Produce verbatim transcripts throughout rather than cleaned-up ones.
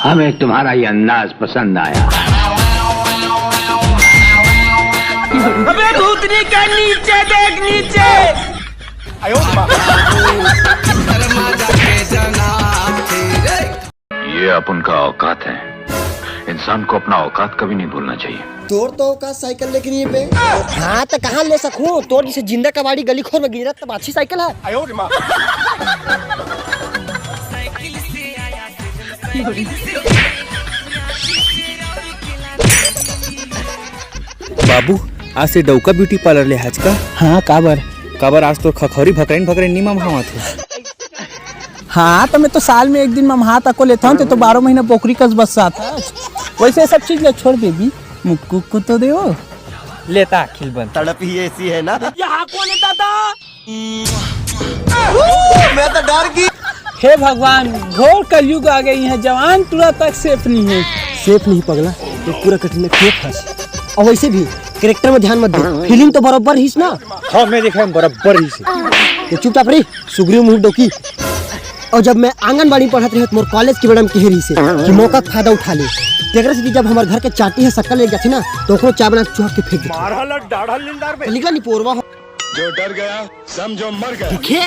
हमें तुम्हारा ये अंदाज पसंद आया। अबे भूतनी के नीचे देख, नीचे। ये आप उनका औकात है। इंसान को अपना औकात कभी नहीं भूलना चाहिए। तोर तो औकात साइकिल लेके नहीं है बे। हाँ, तो कहाँ ले सकूं? तोर जैसे जिंदा कबाड़ी गली खोर में गिरत तो बाछी साइकिल है। बाबू, आज से डौका ब्यूटी पार्लर ले आज का? हाँ, काबर? काबर आज तो खखौरी भकरैन भकरैन नी ममहावत हे। हाँ, तो मैं तो साल में एक दिन ममहा तको लेता हूँ, ते तो बारह महीना बोकरी कस बस आता है। वैसे सब चीज ले छोड़ बेबी, मुक्कू को तो दे। लेता खिलबन। तड़प ही ऐसी है ना। यहाँ कौन है दादा? मैं तो डर गई। हे भगवान, घोर कलयुग आ गई है, जवान टूरा तक सेफ नहीं है। सेफ नहीं पगला, तो पूरा कटरीना कैफ है। और वैसे भी कैरेक्टर में ध्यान मत दे, फीलिंग तो बराबर ही ना। हाँ, मैं देखा बराबर ही से। तो चुपचाप रही, सुग्रीव मुंह डोकी। और जब मैं आंगनबाड़ी में पढ़त रहे तो मोर कॉलेज की मैडम कह रही से कि मौका का फायदा उठा ले। तेकरे से कि जब हमारे घर के चाटी है शक्कर ले जाती ना, तो ओकरो चाय बना के चुहा के फेंक देती। मारा ला डाढ़ा लिंदार बे। निकला नहीं पोरवा हो। जो डर गया समझो मर गया। देखे,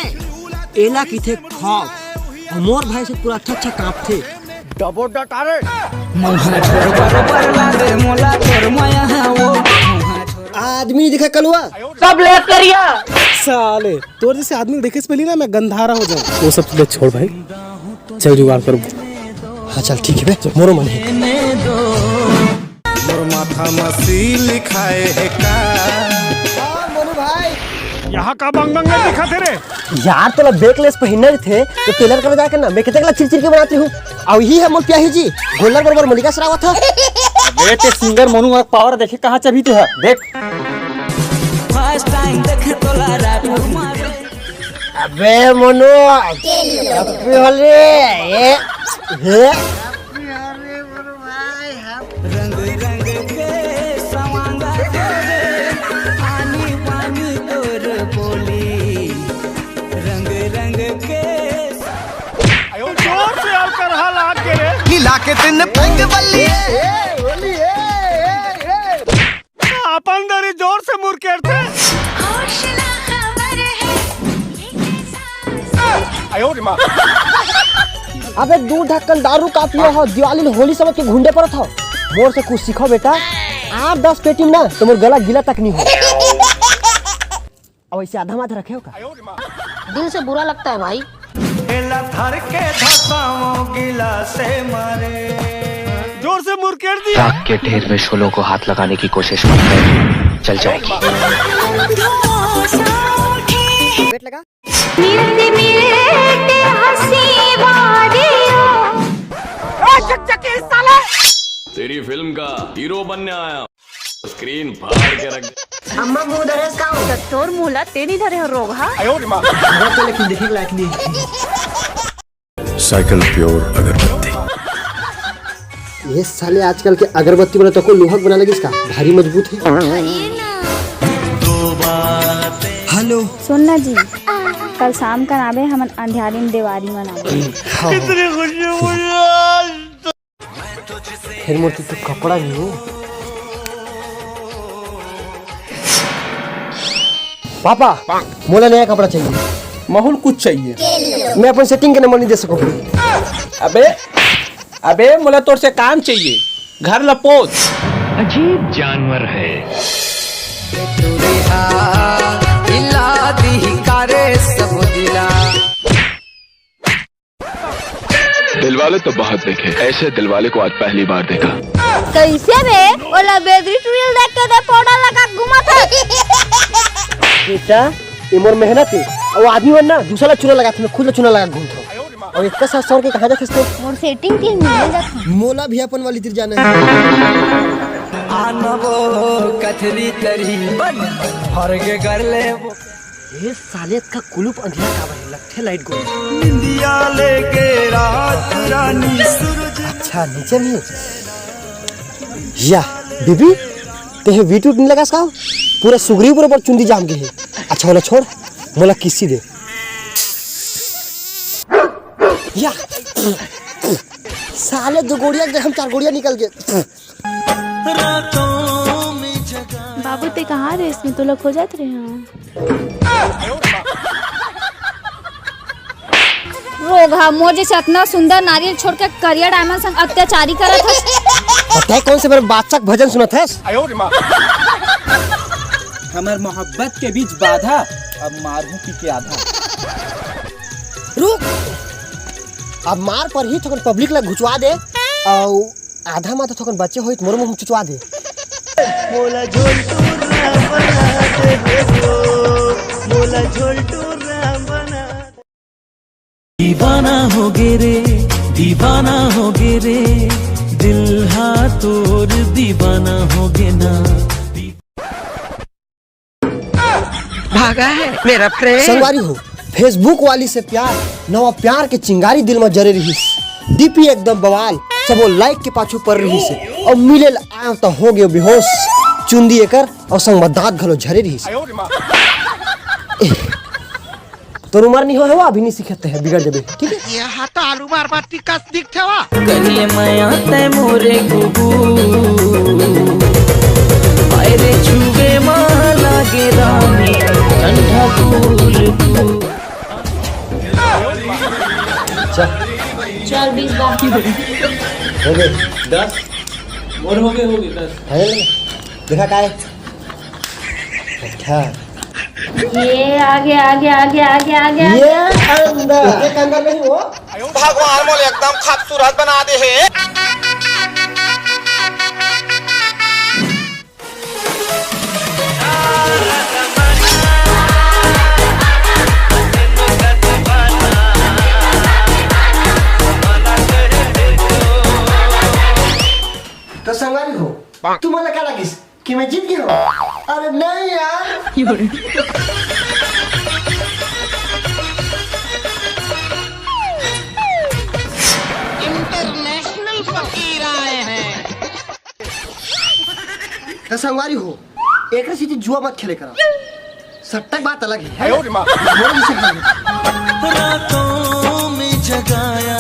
एला किथे खौफ। और मोर भाई से पूरा अच्छा अच्छा कांपथे। डबो डटारे। आदमी दिखा कलुआ। सब ले करिया। साले, तोर जैसे आदमी देखे से पहले ना मैं गंधारा हो जाऊं। वो सब तो छोड़ भाई, चल जुगाड़ करूँ। हाँ चल ठीक है बे, मोरो मन है। मोर माथा म सील लिखाए हे का? हाँ, मोनू भाई। यहाँ का बंग बंग में दिखा थे रे? यार, तोला बैकलेस पहिनना रहिथे, तो टेलर करा जाके ना, मैं कितने चिर चिर के बनाती हूँ। अउ ही है मोर प्याही जी, गोल्लर बरोबर मलिका सरावत है। अबे, ते सिंगर मोनू और पावर देखे कहाँ चबीते है, देख। फर्स्ट टाइम देखे तोला रायपुर में। अबे मोनू, हैप्पी होली। ए, हे। रंग रंग के सवांगा तोरे, पानी पानी तोर बोली। रंग रंग के जोर से अउ करहा लाग के रे। हिला के तीन पैग बल्ली। ए, होली, ए, ए, ए। अपन दरी जोर से मुरकेरथे। अबे दू ढक्कन दारू का पिया हो, दिवाली ल होली समझ के घुंडे परत हो। मोर से कुछ सीखो बेटा, आठ दस पेटी में ना तो मोर गला गीला तक नहीं हो। अब ऐसे आधा माथ रखे हो का? दिल से बुरा लगता है भाई। एला धर के धसाओ गिलासे मारे। जोर से मुरकेर दिया। राख के ढेर में शोलों को हाथ लगाने की कोशिश मत कर, जल जाएगी। वेट लगा। मिलते मिलते हंसी वादियों। ए, चकचके साला। तेरी फिल्म का हीरो बनने आया। स्क्रीन फाड़ के रख। अम्मा मुंह धरे इसका हो। त तोर मुंह ला तेनी धरे हो रोगहा। अरे तो लेकिन देखे लायक नहीं। साइकिल प्योर अगरबत्ती। ये साले आजकल के अगरबत्ती वाला तो को लोहा के बना लगी इसका, भारी मजबूत है। हेलो। सुन ना जी, कल शाम का आबे हमन अंधियारी में देवारी मनाबे। हाँ। फिर मोर तो कपड़ा नहीं है। पापा, मोला नया कपड़ा चाहिए। महू ल कुछ चाहिए। मैं अपन सेटिंग के नंबर नहीं दे सकूं। अबे, अबे, मोला तोर से काम चाहिए। घर ल पोछ। अजीब जानवर है। दिलवाले तो बहुत देखे, ऐसे दिलवाले को आज पहली बार देखा। कैसे बे? ओला बेदरी टुरी ल देख के ते पाउडर लगा के घूमत हे। बेटा, ये मोर मेहनत है। वो आदमी मन ना दूसरा ला चूना लगाथे, मैं खुद ला चूना लगा के घूमत हूँ। और इतना सास सौर के कहाँ जाथे इसको? मोर सेटिंग के मिले जाथे। मोला भी अपन वाली तिर जाना है। आनबो कथरी तरी बन, भर के कर ले। ए साले, एतका कुलूप अंधेरा काबर हे? लगथे लाइट गोल। निंदिया लेके रात रानी सूरज। अच्छा, नीचे में। या, बीबी, तेहे वीट उट नहीं लगास का? पूरा सुगरी बरोबर चुंदी जाम गे हे। अच्छा, ओला छोड़, मोला किस्सी दे। या। साले दो गोड़िया के जगह चार गोड़िया निकल गए। बाबू, ते कहाँ रहे? इसमें तो लोग हो जात रहे हैं। रोगहा, मोर जैसे अतना सुंदर नारियल छोड़ के करिया डायमंड संग अत्याचारी करत हस। अउ तैं कोन से मेर बादशाह के भजन सुनत हस? हमर मोहब्बत के बीच बाधा, अब मारहूं पी के आधा। रुक, अब मार परही, थोकन पब्लिक ला घुचवा दे, अउ आधा माथा थोकन बचे होई त मोर मुंह म चुचवा दे। दीवाना हो गे रे, दीवाना हो गे रे, दिल हा तोर दीवाना हो गे ना। भागा है मेरा प्रेम। संगवारी हो, Facebook वाली से प्यार, नवा प्यार के चिंगारी दिल म जरे रहिस। डीपी एकदम बवाल, सबो लाइक के पाछू पर रहिस हे। अउ मिले ल आयो त हो गयो बेहोश। चुंदी एकर अउ संग म दांत घलो झरे रहिस। तोर उमर नहीं होय हे, अभी नहीं सीखत हे, बिगड़ जबे, ठीक है? ये हा तो आलू मार बाटी कस दिखथे वा। करिए मया तै मोरे गुबू, अरे छुबे मा लागे रानी ठंडा कूल कूल। चल। चल बीस बार। हो गए। दस। मोर हो गए, हो गए दस। फाइनल में देखा काय? अच्छा। ये आगे आगे आगे आगे आगे आगे। ये अंदर, ये अंदर नहीं हो। भगवान मोला एकदम खूबसूरत बना दे हे। तो संगवारी हो, तुमन ला का लागिस कि मैं जीत गया हूँ? अरे नहीं यार। इंटरनेशनल फकीर आए हैं। तो संगवारी हो, एक सीधी जुआ मत खेले करा। सट्टा के बात अलग है। मोर भी सट्टा है। रातों में जगाया